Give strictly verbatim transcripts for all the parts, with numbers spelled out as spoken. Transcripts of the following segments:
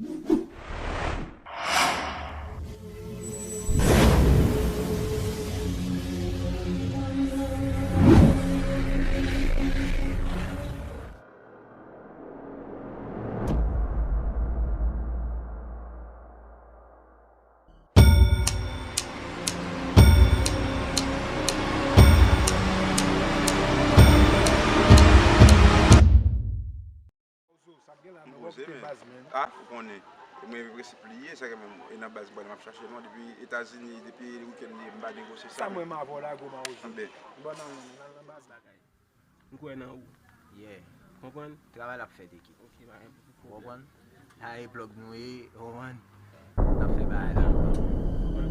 Sa gen la, men w ap kite baz, men. Ah, ou konnen. E mwen, prensip li ye, sa gen menm, e nan baz, mwen, m ap chache non, depi Etazini, depi weekend li ye, m pa negosye sa. Sa mwen, m avè w la, gwo mawozo. Anben. Bon, nan, nan, nan, nan baz bagay. M kwè nan ou. Yeah. Konprann? Travay la ap fèt, ekip. Ok, pa gen pwoblèm. Konprann? Sa e blòk nou ye, konprann? N ap fè bagay la. Konprann?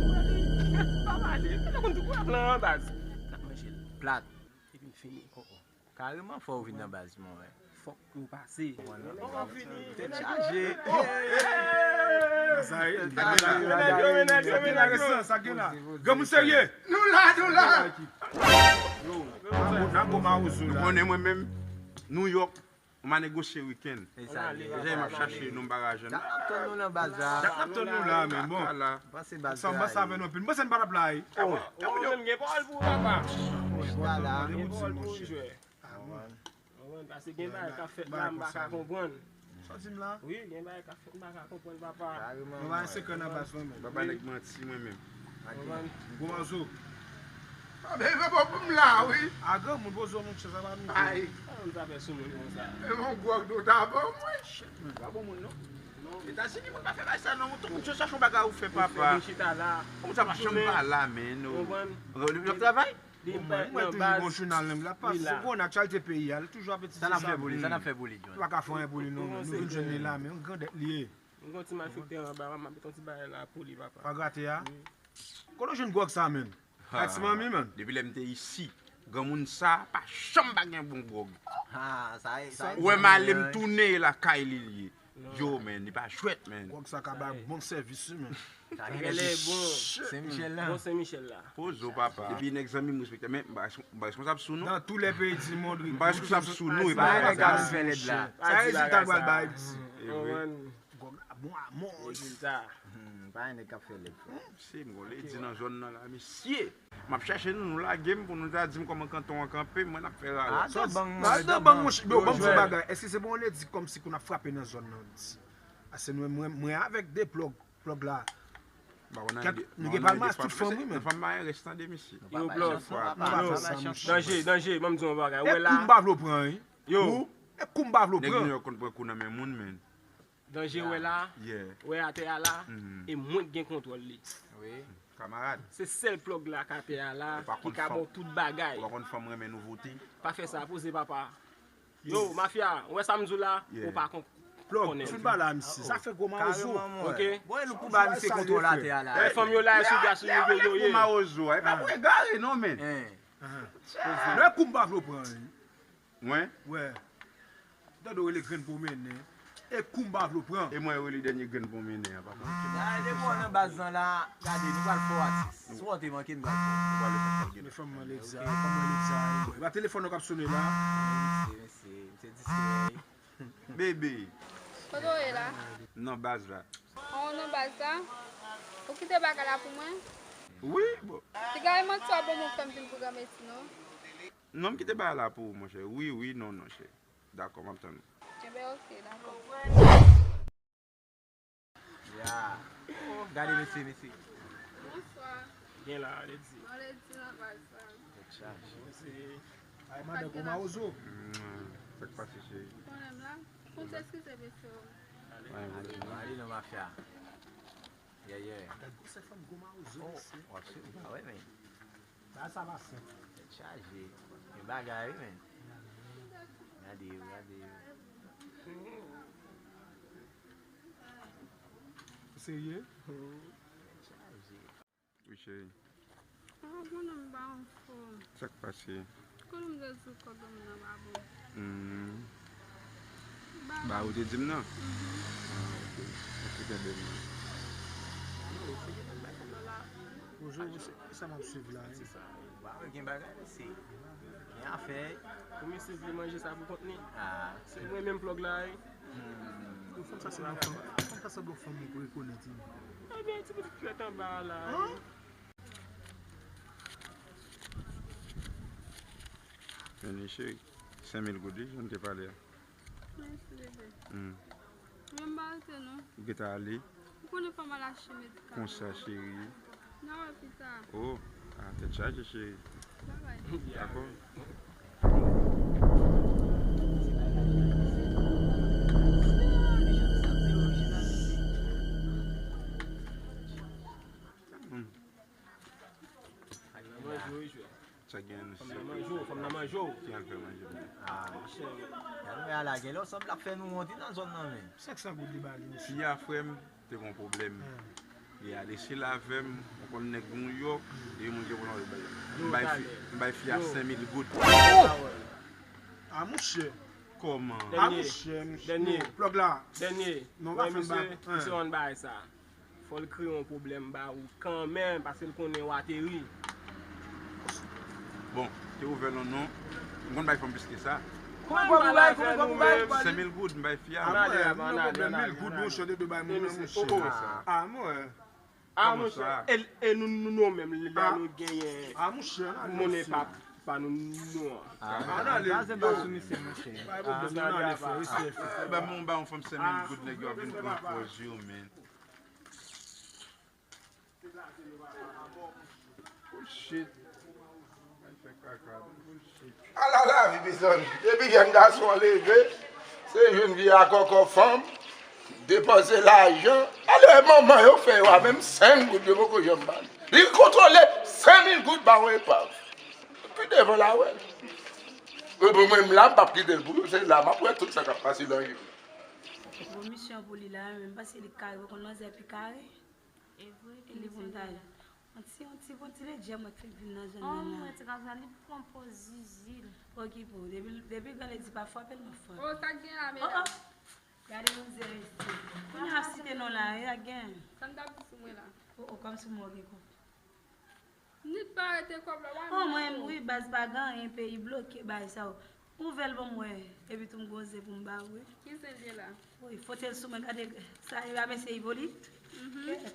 Pa pale, pa pale. Kòman tou kou ap nan baz? N ap manje l. Plat. Epi m fini. Oh, oh. Kareman fò w vin nan baz mwen wè. Fòk nou pase. Tèt chaje. Sa gen la. Granmoun serye. Nou la, nou la. Yo, n ap bon mawozo la. Nou konnen mwen menm, New York, m a negosye wikenn. Deja m ap chache nou, m pa ka jwenn. N ap tann nou nan baz la. N ap tann nou la, men bon. Pase baz la. M panse n pa t ap la. Mwen menm gen pawòl pou ou, papa. Gen pawòl pou ou jwe. Konprann? Paske gen bagay k ap fèt la, m pa ka konprann. Sa w di m la? Wi, gen bagay k ap fèt, m pa ka konprann, papa. Mwen pa gen sekrè nan baz mwen menm. Papa nèg manti mwen menm. Konprann? Gwo mawozo. A, men, men, bon, pou m la, wi. A, granmoun, poze w, monchè, sa pa nou. Ay. Sa moun sa fè sou moun konsa? E yon gwòg nou ta ban mwen. Shit, man, pa bon moun, non. Etazini, moun pa fè bagay sa, non. Tout moun se chèche yon bagay ou fè, papa. Ou fè, nou chita la. Moun sa pa janm pa la, men, non. Konprann? Ou ap travay? Li mwen, mwen toujou gon jounal menm la, paske se gwo nan aktyalite peyi a, li toujou ap etidye sa. Sa n ap fè pou li, sa n ap fè pou li, John? Ou pa ka fè anyen pou li non, men nou vin jwenn li la, men yon grandèt li ye. M gon ti malfektè anba, m ap met yon ti bagay la pou li, papa. Pa grate a? Wi. Kote w jwenn gwòg sa, menn? Ak ti manmi, menn. Depi lè m te isi, granmoun sa pa janm pa gen bon gwòg. Ou wè m ale m tounen lakay li, li ye. Yo, menn, li pa jwèt, menn. Gwòg sa ka bay bon sèvis, wi, menn. Sa genlè bon. Sen Michèl la. Bon Sen Michèl la. Poze w, papa. Epi nèg zanmi m respekte, men m pa, m pa responsab sou nou. Dans tous les pays du monde, m pa responsab sou nou, e pa nèg k ap fè lèd la. Sa rezilta l pral bay, m di. E vre. Gwòg la bon a mò. Rezilta. Hmm, pa nèg k ap fè lèd, frè. Se m gon ledi nan zòn nan la, mesye. M ap chache nou, nou lage m pou nou ta di m kòman kanton an kanpe, mwen n ap fè ralè. Adan bang, mwen, adan bang, monchè. Yo, ban m di yon bagay. Èske se bon lè di kòmsi kou n ap frape nan zòn nan, di? Ase nou, mwen, mwen avèk de plòg, plòg la. Kèt, nou gen palmas tout fanm, wi, men. Fanm pa gen rès, tande, mesye. Yo, plòg. Danje, danje, ban m di yon bagay. Wè la. E kou m pa vle w pran, wi. Yo. E kou m pa vle w pran. Nèg New York konn pran kou nan men moun, men. Danje wè la, wè atè a la, e mwen k gen kontwòl li. Wi. Kamarad. Se sèl plòg la k atè a la ki ka ba w tout bagay. Ou pa konn fanm renmen nouvote. Pa fè sa, poze papa. Yo, mafya, ou wè sa m di w la, ou pa konn. Plòg, fin pale a misye. Sa fè gwo mawozo. Ok. Bon, e nou pou ba misye kontwòl atè a la. Lè fanm yo la, sou gas, yo, yo, yo, yo. Gwo mawozo, e pa mwen gare non, men. Lè kou m pa vle w pran. Mwen? Wè. Tande w rele grenn pwomennen. E kou m pa vle w pran. E mwen yo rele dènye grenn pwomennen an, papa. Gade, depi w nan baz lan la, gade, nou pral fè w atis. Si w te manke, nou pral fè w. Nou pral fè w. Men fanm nan lè di sa, fanm nan lè di sa. E pa telefòn nan k ap sone la. Mesye, mesye, mesye distrè. Bebe. Kote w ye la? Nan baz la. An, w nan baz la? Ou kite bagay la pou mwen? Wi, bon. Piga e manti w ap ban mwen fè m vin pou granmesi, non? Non, m kite bagay la pou ou, monchè. Wi, wi, non, non, chè. Dakò, m ap tann ou. Enben, oke, dakò. Ya. Oh, gade mesye, mesye. Bonswa. Gen la, ledi. Bon ledi nan baz la. Tèt chaje. Mesye. Ay, madan, gwo mawozo. Sa k pase, cheri? Ou konnen m la. Ou konn eskize mesye yo. Ale, ale non, mafya. Yeah, yeah. Gad gwosè fanm, gwo mawozo, mesye. W ap swiv ou pa wè, men. Sa, sa pa senp. Tèt chaje. Gen bagay, wi, men. Gade yo, gade yo. Ou serye? Tèt chaje. Wi, cheri. Ah, bon, non, m pa anfòm. Sa k pase? Konnen m te di w kòb nan men nan pa bon. Hmm. Ba ou te di m nan? Mhm. Ah, ok. Mwen te kenbe m nan. Bonjou, se sa m ap swiv la, wi. Se sa. Ba ou gen bagay, mesye. Gen afè. Pou misye vle manje sa pou kont li. Ah. Se mwen Menm plòg la, wi. Yo, fanm sa se yon fanm, fanm sa sanble yon fanm mwen rekonèt, wi. Ebyen, ti pitit frèt anba a la, wi. Vini, cheri. Senk mil goud, wi, jan n te pale a. Mèsi, bebe. Hmm. Men m pa rete, non. Ou gentan ale? Ou konnen fò m al achte medikaman. Konsa, cheri. N a wè pita. Oh, ah, tèt chaje, cheri. Bye bye. Dakò. Hmm. Sa gen fanm nan manje w, fanm nan manje w. Ki al fè manje pou li? Ah, monchè. Gade, men ala gen lè w sanble ap fè nou wont wi nan zòn nan, men. Senk san goud li ba li, mesye. Fi a, frè m, te gen yon pwoblèm. Li ale sel avè m, yon konn nèg New York, e moun ki pran l bay. M bay fi, m bay fi a senk mil goud. Ah, monchè. Kòman? Ah, monchè, monchè. Dènye. Plòg la. Dènye. Non, pa fè m bay. Misye, misye konn bagay sa. Fò l kreye yon pwoblèm ba ou kanmenm, paske l konnen w ateri. Bon, te ouvè non, non. M konn bay fanm plis ke sa. Kòman fò pou bay, kòman fò pou bay? Senk mil goud, m bay fi a. Ah, mwen, nou pwoblèm mil goud, monchè, de bay moun nan, monchè. Ah, mwen. Ah, monchè. E, e nou, nou, nou menm, lè nou genyen monnen pa, pa nou, nou an. Ah, nan ale. Bay pwoblèm, nan ale, frè, respè, frè. Ba m, ba yon fanm senk mil goud, nèg yo ap vin pran pòz yo, men. Bullshit. Al fè kaka, bullshit. Ala lavi, mezanmi. Depi jèn gason an leve, se jwenn vye a kòkò fanm, depanse lajan. Alò, manman yo fè yo a, menm senk goud yo poko janm ba li. Li kontwole senk mil goud ba yon epav. Pi devan l a wè l. Mwen, mwen, mwen, m la, m p ap kite l pou yo, se la m ap wè tout sa k ap pase nan vi m. Bon, misyon pou li la, menm paske li kare, ou konn manzè pi kare. E vre, e li pou m ta jwenn. Yon ti, yon ti, bon ti ledjè mwen k fè vin nan zòn nan la. Oh, mwen ti kasa li pran pòz zizi l. Okipe w. Depi, depi gran ledi pa frape l, m ap frape. Oh, sa k gen la, medam? Gade manzè mesye. Kounye a ap site non la, e sa k gen. Sa m t ap di sou mwen la. Oh, oh, kòmsi mwen gen kòb. Nit pa rete kòb la, wa. Oh, mwen, wi, baz pa gen anyen, peyi bloke, bay sa yo. Ouvè l ban m wè, epi tou m gon zen pou m ba ou, wi. Ki zen l ye la? Wi, fwote l sou mwen, gade sa, e pa mesye Ipolit? Mhm.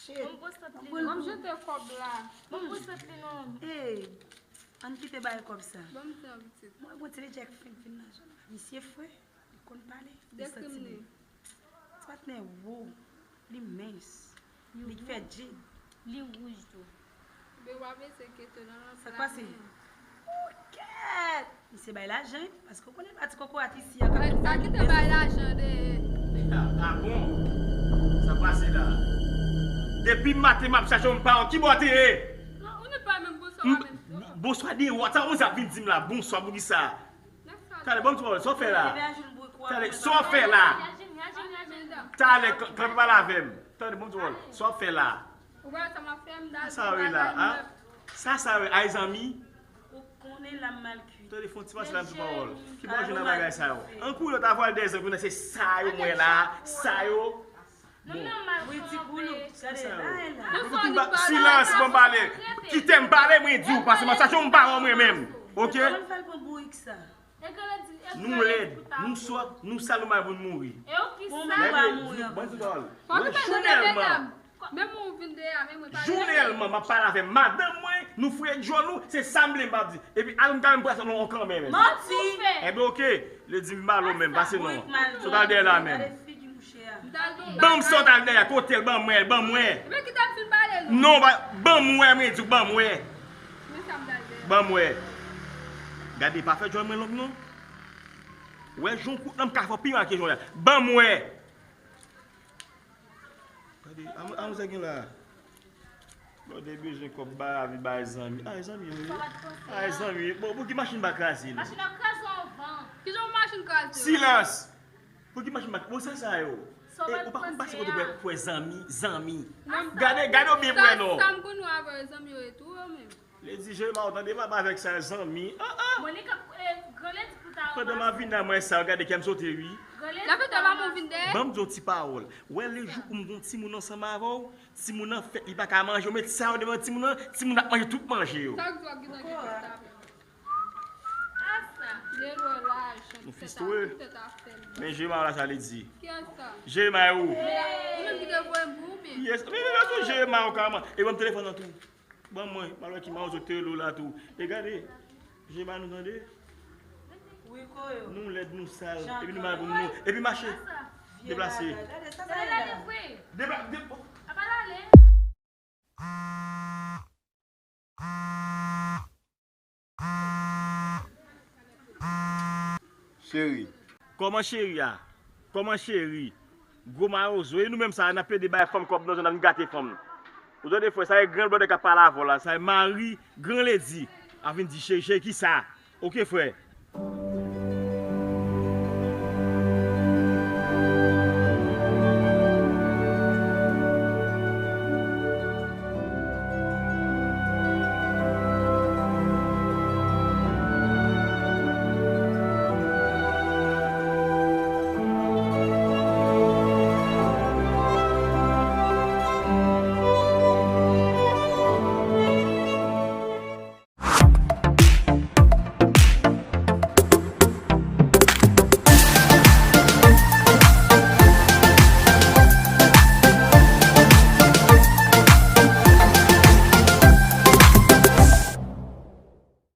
Shit. Bon, bon sot li non. Bon, jete kòb la. Bon, bon sot li non. Ey, ann kite bay kòb sa. Ban m zen an pitit. Mwen, bon, ti ledjè k fenk vin nan zòn nan. Misye fre, li konn pale, li santi li. Ti patnè wo, li mens, li fè djed. Li wouj tou. Be w ap eseye kete nan nan. Sa k pase? Ou kèt! Misye bay lajan, wi, paske w konnen l pa ti kokorat isi a k ap vin sa ki te bay lajan de. Ah, ah, bon? Sa pase la? Depi maten m ap chache yon pawòl, ki bò te ye? Non, ou ne pa menm bonswa menm. Bonswa de wòt, sa w ap vin di m la, bonswa pou ki sa? Talè, ban m ti pawòl, sa w fè la? Talè, sa w fè la? Talè, k-, kanpe pale avè m. Tande, ban m ti pawòl, sa w fè la? Ou wè sa m ap fè, m dal sa w la, a? Sa, sa w, ay zanmi? Ou konnen la m mal kwi. Tande, fè yon ti pase la, m ti pawòl. Ki bò w jwenn nan bagay sa yo? An kou yo ta vwal de zanmi, se sa yo mwen la, sa yo. Bon. Wi, ti boulou, gade, la, la. Silans, ban m pale. Kite m pale, mwen di w, paske mwen chache yon pawòl mwen menm. Oke? Kòman l fè l pran bourik sa? Nou lèd, nou sòt, nou sal, nou bay pou n mouri. E ou ki sal? Ban m di w, jounèlman, jounèlman, m ap pale avè madanm mwen, nou fouye djòl nou, se sa m vle m ap di. Epi al m ta menm pral nan yon kanmenm. Manti! Enben, oke, li di m malo menm, pase non. Sot al dèyè la menm. Ban m sot al dèyè, kote l, ban m wè, ban m wè. Non, ba, ban m wè, mwen di w, ban m wè. Ban m wè. Gade, pa fè djòl mwen long non. Wè, jan w kout lan m ka fè w pi mal ke jan w la. Ban m wè. Gade, an, an, sa gen la. Bon, de bezwen kòb ba, avi bay zanmi. Ay, zanmi, wi. Ay, zanmi, bon, pou ki machin pa kraze l? Machin nan kraze anvan. Kijan yon machin kraze? Silans! Pou ki machin pa, bon, sa, sa yo. E, ou pa konn pase kote pou wè zanmi, zanmi. Gade, gade w byen pou wè non. Sa m konn wè avè zanmi yo e tou, yo menm. Lady Jema, ou tande m ap avèk sa zanmi. Ah, ah. Monica, eh, Gran Lady pou ta. Pandan m ap vin la, mwen sa, gade kè m sote, wi. Gran Lady pou ta. Ban m di yon ti pawòl. Wè, le jou pou m gon timoun ansanm avè w, timoun nan fèt, li pa ka manje, ou met sa yo devan timoun nan, timoun nan ap manje tout manje yo. Sa k di w ap gen nan gen tout sa. Nou fistwe. Men Jema la sa li di. Jema e ou? Yes, men men sou Jema ou kaman. E ban m telefòn nan tou. Ban mwen, m al wè ki mawozo ki te rele w la tou. E gade, Jema nou tande. Nou lèd, nou sal, epi nou mal pou nou. Epi mache. Deplase. Depla- de- Cheri. Kòman cheri a? Kòman cheri? Gwo mawozo. E nou menm sa, n ap plede bay fanm kòb nan zòn, n ap gate fanm. Ou tande frè, sa e gran blòdè k ap pale avè w la. Sa e mari gran ledi. A vin di cheri, cheri, ki sa? Oke, frè.